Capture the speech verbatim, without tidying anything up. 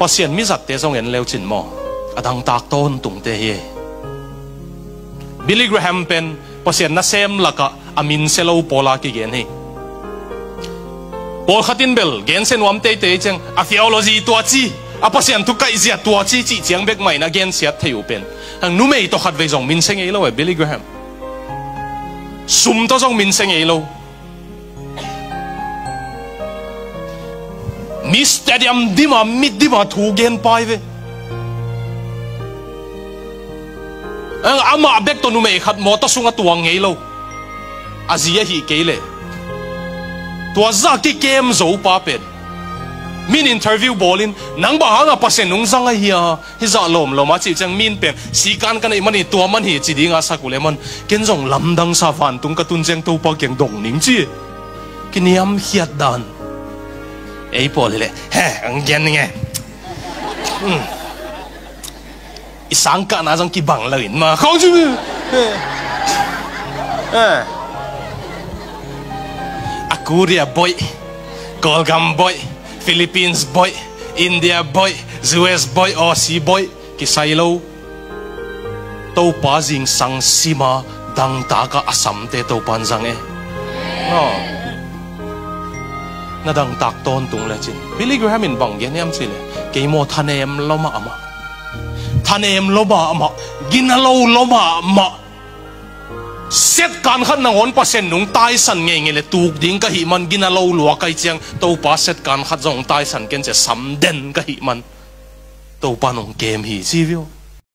Pasian mizatte zong en leucin maw, a dangtak tawntungte hi. Billy Graham pen Pasian nasem lakah a minsia lo pawla kigen hi. Pawlkhat in bel gensia nuam teitei ciang a theology tua ci, a Pasian thu kaihzia tua ci cih ciang bek mah in a gensiat thei uh pen, ang numei tawh khatvei zong minsia ngei lo e Billy Graham. Sum tawh zong minsia ngei lo. Mi stadium dima, mi dima thu gen pai ve. Ang amah bek tawh numei khat mawtaw sungah tuang ngei lo. A zi ahi kei leh tua zah kikem zo pa pen min interview bawlin, nang bang hanga Pasian nung zang ahi a, hizah lawmlawm a cih ciang min pen sikan ka neih man hi, tua man hi ci dinga sak uh leh man, ken zong lamdang sa vantung ka tun ciang Topa kiang dong ning ci. Kiniamkhiat dan. Ei pawl hileh he ang gen ning e. Hmm. I sangkahna zong kibang lo in ma khong ci. Eh. Eh. A Korea boih, Kawlgam boih, Philippines boih, India boih, U S boih, Aussie boih kisai lo. Topa zingsang sima dangtakah a samte Topan zang e. No. Na dangtak tawntung lecin Billy Graham in bang gen hiam cih leh, kei maw thanem lo mahmah, thanem lo mahmah, gina lo lo mahmah. Setkan khat nangawn Pasian nung taisan ngeingei le tuk ding ka hih man, gina lo lua ka hih ciang Topa setkan khat zong taisan ken cia, samden ka hih man Topa nung kem hi ci viau.